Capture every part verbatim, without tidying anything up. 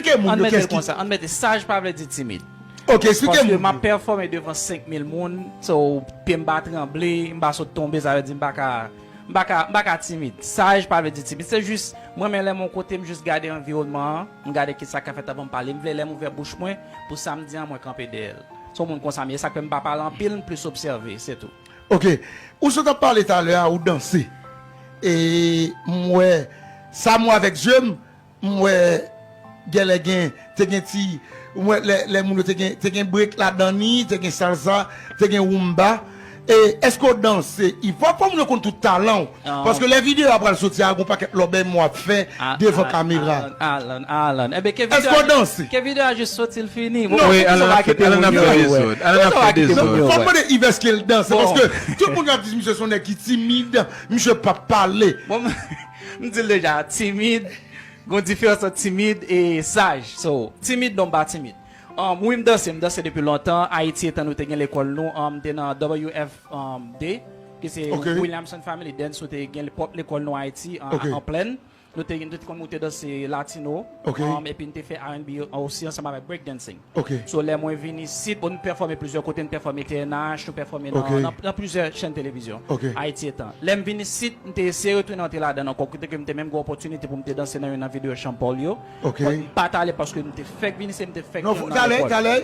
Eksplike moun Ann yo mete l kèski. Konsa, ann mete saj pa vle di timid. Ok, eksplike Paske moun m ap yo. Pèfòme devan senk mil moun, so pye m pa tranble, m pa sot tonbe, sa vle di m pa ka, m pa ka, m pa ka timid. Saj pa vle di timid. Se jis, mwen menm lè m yon kote, m jis gade anviwònman an, m gade kisa k ap fèt avan m pale. M vle lè m ouvè bouch mwen, pou sa m di an, mwen kanpe dèyè l. Se yon moun konsa m ye, sa k fè m pa pale anpil, m plis obsève, se tou. Ok. Ou sot ap pale talè a, ou danse. E m wè, sa m wè avèk zye m, m wè genlè gen, te gen ti, m wè lè, lè moun yo te gen, te gen break ladan li, te gen salsa, te gen rumba. E èske w danse? Iv, fò, fò moun yo konn tout talan w. Ah. Paske lè videyo a pral soti a, gon pakèt lòbèy m w ap fè devan kamera. Alan, Alan, Alan. Ebe, ke Èske w danse? Ke videyo a jis soti l fini. Non, Wi, Alan ap fè dezòd. Alan ap fè dezòd. Fò m mande Iv èske l danse, paske tout moun ap di misye se yon nèg ki timid, misye p ap pale. Bon, m di l deja, timid, gon diferans ant timid e saj. So, timid, non, m pa timid. Um, wi, m danse, m danse depi lontan. Ayiti, etan nou te gen lekòl nou, um, m te nan W F D, ki se Williamson Family Dance, nou te gen pwòp lekòl nou Ayiti, an, an plèn. Nou te, nou te konn moute danse latino, um, epi n te fè R and B osi ansanm avèk breakdancing. So, lè mwen vin isit, bon, m pèfòme plizyè kote, m pèfòme T N H, nou pèfòme nan, nan, nan plizyè chèn televizyon, Ayiti etan. Lè m vin isit, m te eseye retounen antre ladan l ankò, kote ke m te menm gen opòtinite pou m te danse nan youn nan videyo Sean Paul yo. But m pa t ale paske m te fèk vin isit, m te fèk nan lekòl. Talè,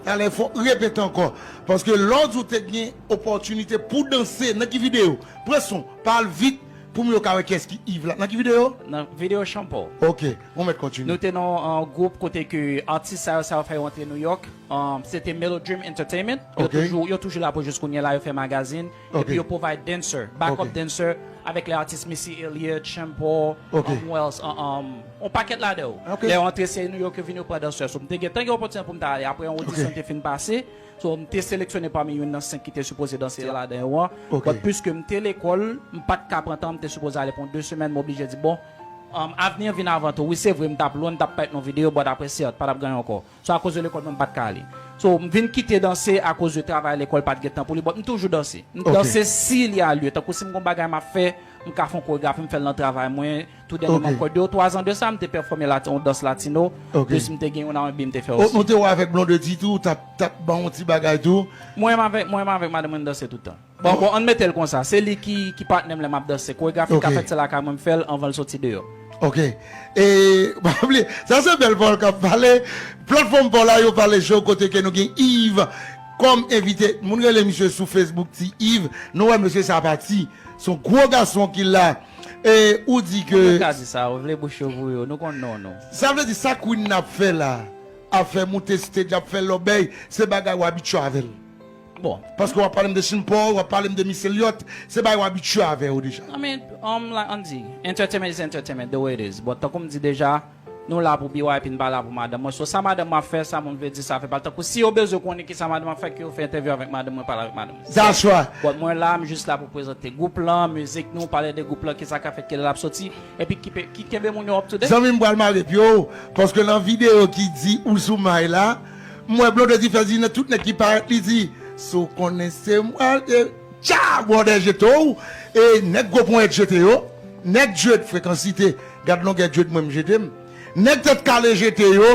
talè, fò repete ankò. Paske lòt ou te gen opòtinite pou danse nan ki videyo? Pran son, pale vit pou m yo ka wè kiyès ki Iv la. Nan ki videyo? Nan videyo Sean Paul. Ok, ou mèt kontinye. Nou te nan yon gwoup kote ke atis sa yo, sa yo fè yo antre New York. Um, se te Mellow Dream Entertainment. Yo toujou, yo toujou la pou jis kounye a la, yo fè magazin. Epi yo provide dancer, backup dancer, avèk lè atis Missy Elliott, Sean Paul, um, who else, um, um, yon pakèt ladan yo. Lè yo antre se New York, yo vin yo pran dansè. So, m te gentan gen opòtinite pou m ta ale. Apre yon odisyon te fin pase, so, m te seleksyone pami youn nan senk ki te sipoze danse ladan yo an. But piske m te lekòl, m pa t ka pran tan, m te sipoze ale pou yon de semèn, m oblije di, bon, um, avni an vin avan tou. Wi, se vre, m t ap lwen, m t ap parèt nan videyo, but apre se pa t ap gen ankò. So, akoz de lekòl mwen, m pa t ka ale. So, m vin kite danse akoz de travay lekòl, pa t gen tan pou li, but m toujou danse. M danse si li a lye. Tankou si m gon bagay m ap fè, m ka fè yon koregrafi, m fè l nan travay mwen. Tou dènyèman, m kwè de ou twa zan de sa, m te pèfòme yon dans latino. Plis m te gen yon R and B m te fè osi. Nou te wè avèk Blondedy tou, t ap, t ap ban yon ti bagay tou. Mwen menm avèk, mwen menm avèk madanm mwen, n danse tout tan. Bon, bon, ann mete l konsa. Se li ki, ki patnè m lè m ap danse. Koregrafi k ap fèt se lakay mwen m fè l anvan l soti deyò. Ok. E, pa bliye, sa se bèl pawòl k ap pale. Platfòm pa w la, yo pale show kote ke nou gen Iv kòm envite. Moun rele misye sou Facebook Ti Iv. Nou wè mesye sa pati. Se yon gwo gason ki la. E ou di ke. Moun ka di sa, ou vle bouch yo pou yo. Nou konn non nou. Sa vle di sa Queen nan ap fè la, ap fè moute stage, ap fè lòbèy, se bagay w abitye avè l. Bon. Paske w ap pale m de Sean Paul, w ap pale m de Missy Elliott, se bagay w abitye avè yo deja. I mean, um, like, ann di, entertainment is entertainment, the way it is. But tankou m di deja, nou la pou B Y P, n pa la pou madanm mwen. So, sa madanm mwen ap fè, sa moun vle di, sa fè pa l. Tankou si yo bezwen konnen ki sa madanm ap fè, ke yo fè entèvyou avèk madanm mwen, pale avèk madanm mwen. That's right. But mwen la, m jis la pou prezante gwoup lan, mizik nou, pale de gwoup lan, ki sa k ap fèt, kilè l ap soti, epi ki, ki kenbe moun yo up to date. Zanmi m pral mare pye w, paske nan videyo ki di ou sou may la, m wè Blondedy fè di nan tout nèg ki parèt, li di, si w konnen se mwen, e, tcha, bwòdè jete w, e nèg gwo ponyèt jete yo, nèg dread frekansite, gad longè dread mwen m jete m, nèg tèt kale jete yo,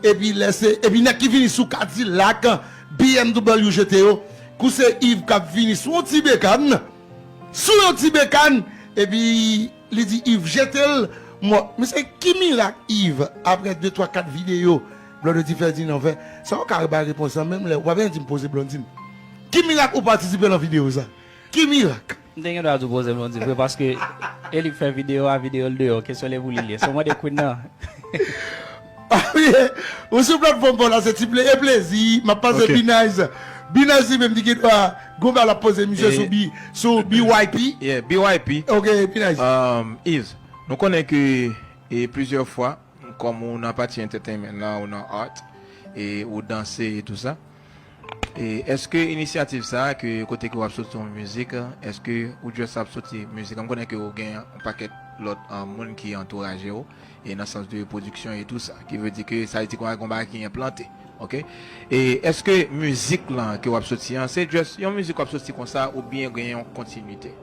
epi lè se, epi nèg ki vini sou Cadillac, B M W jete yo, kou se Iv k ap vini sou yon ti bekàn, sou yon ti bekàn, epi li di Iv jete l, mò. Mesye, ki mirak Iv, apre de, twa, kat videyo, Blondedy fè di nan fè, sa w ka bay repons lan menm lè, ou pa bezwen di m poze Blondedy. Ki mirak ou patisipe nan videyo sa? Ki mirak? M te gen dwa di w poze Blondedy vre, paske e li k fè videyo a, videyo l deyò, kesyon li pou li l ye. So, mande Queen nan. Ou sou platfòm pa w la, se ti ple-, e plezi, m ap pase Binice. Binice li menm li gen dwa, gon bagay l ap poze misye sou B, sou B Y P. Yeah, B Y P. Ok, Binice. Um, Ives, nou konnen ke e plizyè fwa, kòm ou nan pati entertainment la, ou nan art, e ou danse e tou sa. E èske inisyativ sa a, ke kote ke w ap soti yon mizik, èske ou just ap soti mizik an? M konnen ke ou gen yon pakèt lòt, um, moun ki antouraje w, e nan sans de pwodiksyon e tou sa, ki vle di ke sa vle di ke w gen yon bagay ki enplante, ok? E èske mizik lan ke w ap soti an, se just yon mizik w ap soti konsa, oubyen gen yon kontinite?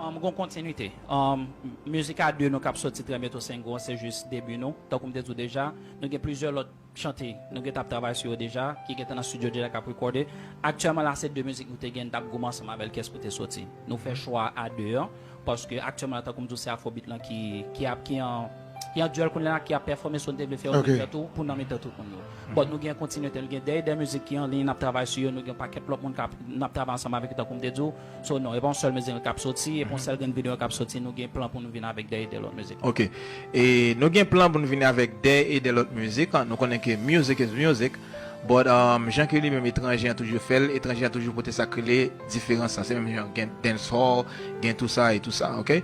Um, gon kontinite. Um, mizik a de nou k ap soti trè byento, Sengo, se jis debi nou. Tankou m te di w deja, nou gen plizyè lòt chante nou gentan ap travay sou yo deja, ki gentan nan estidyo deja k ap rekòde. Aktyèlman la, se de mizik nou te gen, n t ap goumen ansanm avè l, kiyès pou te soti. Nou fè chwa a de an, paske aktyèlman la, tankou m di w, se Afrobeat lan ki, ki ap, ki an, ki an dyèl kounye a, ki ap pèfòme, so n te vle fè yo vin fè tou, pou n nan mitan tout moun yo. But nou gen kontinite, nou gen dèyè de mizik ki an liy, n ap travay sou yo, nou gen yon pakèt lòt moun k ap, n ap travay ansanm avèk yo, tankou m te di w. So non, e pa yon sèl mizik k ap soti, e pa yon sèl grenn videyo k ap soti, nou gen plan pou nou vin avèk dèyè de lòt mizik. Ok. E nou gen plan pou n vini avèk de e de lòt mizik. Nou konnen ke music is music. But um, jan ke li menm etranje an toujou fè l, etranje an toujou pote sa k rele diferans lan. Se menm jan gen dancehall, gen tou sa e tou sa, ok?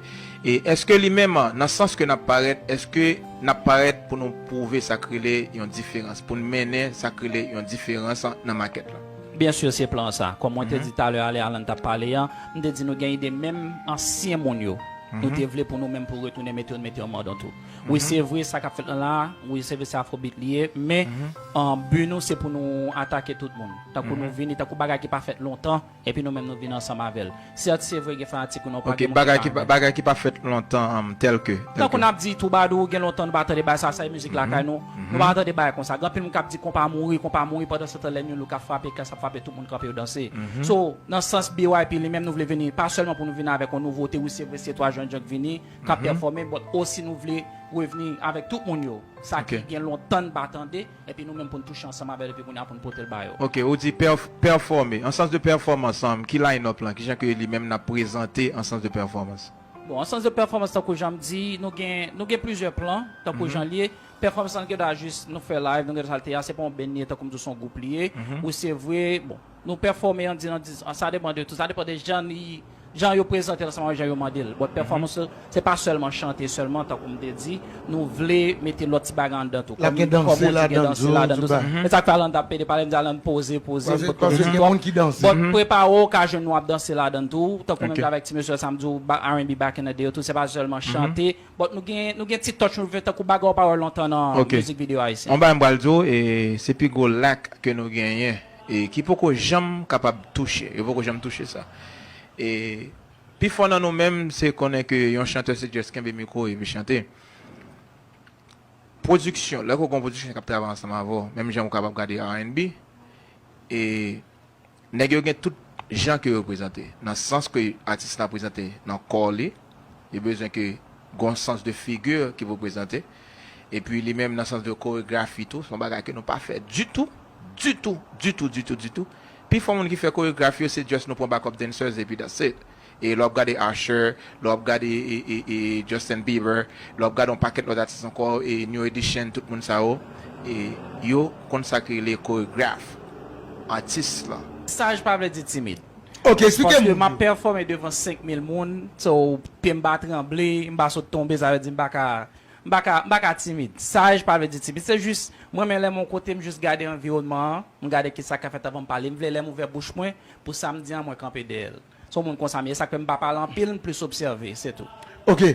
E èske li menm, nan sans ke n ap parèt, èske n ap parèt pou nou pwouve sa k rele yon diferans, pou n mennen sa k rele yon diferans nan makèt la? Byen si, se plan sa. Kòm mwen te di talè a, lè Alan t ap pale an, m te di nou gen ide menm ansyen moun yo. Nou te vle pou nou menm pou retounen mete yo, mete yo an mòd an tou. Wi, se vre, sa k ap fèt lan la, wi, se vre, se Afrobeat li ye, men, an, bi nou, se pou nou atake tout moun. Tankou nou vini, tankou bagay ki pa fèt lontan, epi nou menm nou vini ansanm avè l. Sèt, se vre, gen fanatik ou non, pa Ok, gen moun ki bagay pa ki pa, renmen. Bagay ki pa fèt lontan, um, tèl ke, tèl Tankou ke. N ap di toubadou, gen lontan nou pa tande bagay sa, sa e mizik lakay nou. Nou pa tande bagay konsa. Gen anpil moun k ap di konpa mouri, konpa mouri, pandan se tan lè New Look ap frape, kès ap frape, tout moun kanpe yo danse. So, nan sans B Y P li menm, nou vle vini, pa sèlman pou nou vini avèk yon nouvote, wi, se vre, se twa jèn jan k vini, k ap pèfòme, but osi nou vle revni avèk tout moun yo. Sa ki Ok. gen lontan n pa tande, epi nou menm pou n touche ansanm avè l, epi kounye a pou n pote l ba yo. Ok, ou di pèf-, pèfòme. An sans de pèfòmans, um, ki line-up lan, ki jan ke li menm n ap prezante an sans de pèfòmans? Bon, an sans de pèfòmans, tankou jan m di, nou gen, nou gen plizyè plan, tankou jan l ye. Pèfòmans lan gen dwa jis nou fè live, nou gen dwa salte a, se pa yon band li ye, tankou m di w, se yon gwoup li ye. Ou se vre, bon, nou pèfòme an di, an di, sa depann de tou, sa depann de jan li, jan yo prezante l ansanm avè jan yo mande l. But pèfòmans se pa sèlman chante sèlman, tankou m te di, nou vle mete lòt ti bagay anndan tou. L ap gen danse ladan tou, tout bagay. E sa k fè Alan t ap pede pale, m di Alan poze, poze, m pot konnen ti twòp. But prepare w, w ka jwenn nou ap danse ladan tou, tankou menm jan avèk ti mesye sa m di w, R and B back in the day yo tou, se pa sèlman chante, but nou gen, nou gen ti touch nou vle tankou bagay w pa wè lontan nan mizik videyo ayisyen. On bagay m pral di w, e se pi gwo lack ke nou genyen, e ki poko janm kapab touche, yo poko janm touche sa. E pifò nan nou menm, se konnen ke yon chantè se just kenbe mikwo epi chante. Pwodiksyon, lè ke w gen yon pwodiksyon k ap travay ansanm avè w, menm jan ou kapab gade R and B, e nèg yo gen tout jan ke yo prezante, nan sans ke atis la prezante nan kò li, li bezwen ke gen yon sans de figi ki pou prezante, epi li menm nan sans de koregrafi tou, se yon bagay ke nou pa fè ditou, ditou, ditou, ditou, ditou. Pifò moun ki fè koregrafi yo, se just nou pran backup dancers epi that's it. E lè w ap gade Usher, lè w ap gade e, e, e Justin Bieber, lè w ap gade yon pakèt lòt atis ankò, e New Edition, tout moun sa yo, e yo konn sa ki rele koregraf, atis lan. Saj pa vle di timid. Ok, eksplike m. Paske m ap pèfòme devan senk mil moun, so pye m pa tranble, m pa sot tonbe, sa vle di m pa ka, m pa ka, m pa ka timid. Saj pa vle di timid. Se jis, mwen menm lè m yon kote, m jis gade anviwònman an, m gade kisa k ap fèt avan m pale. M vle lè m ouvè bouch mwen, pou sa m di an, mwen kanpe dèyè l. Se yon moun konsa m ye, sa k fè m pa pale anpil, m plis obsève, se tou. Ok.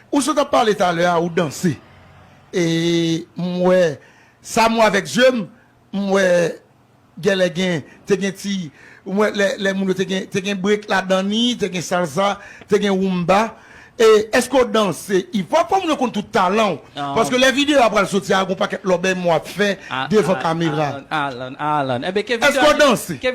Ou sot ap pale talè a, ou danse. E m wè, sa m wè avèk zye m, m wè genlè gen, te gen ti, m wè lè, lè moun yo te gen, te gen break ladan li, te gen salsa, te gen rumba. E èske w danse hip hop? Fò moun yo konn tout talan w. Paske lè videyo a pral soti a, gon pakèt lòbèy m w ap fè devan kamera. Alan, Alan, Alan. Enben, ke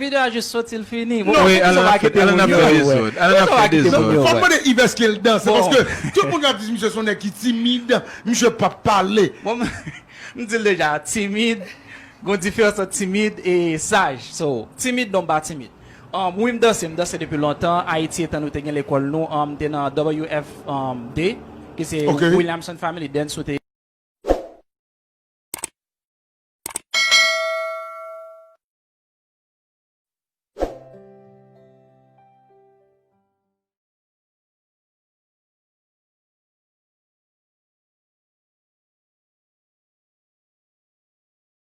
videyo a jis soti, l fini. Wi, Alan ap fè dezòd. Alan ap fè dezòd. Fò m mande Yves èske l danse, paske tout moun ap di misye se yon nèg ki timid, misye p ap pale. Bon, m di l deja, timid, gon diferans ant timid e saj. So, timid, non, m pa timid. Um, wi, m danse, m danse depi lontan. Ayiti, etan nou te gen lekòl nou, um, m te nan W F, um, de, ki se Williamson Family Dance, nou te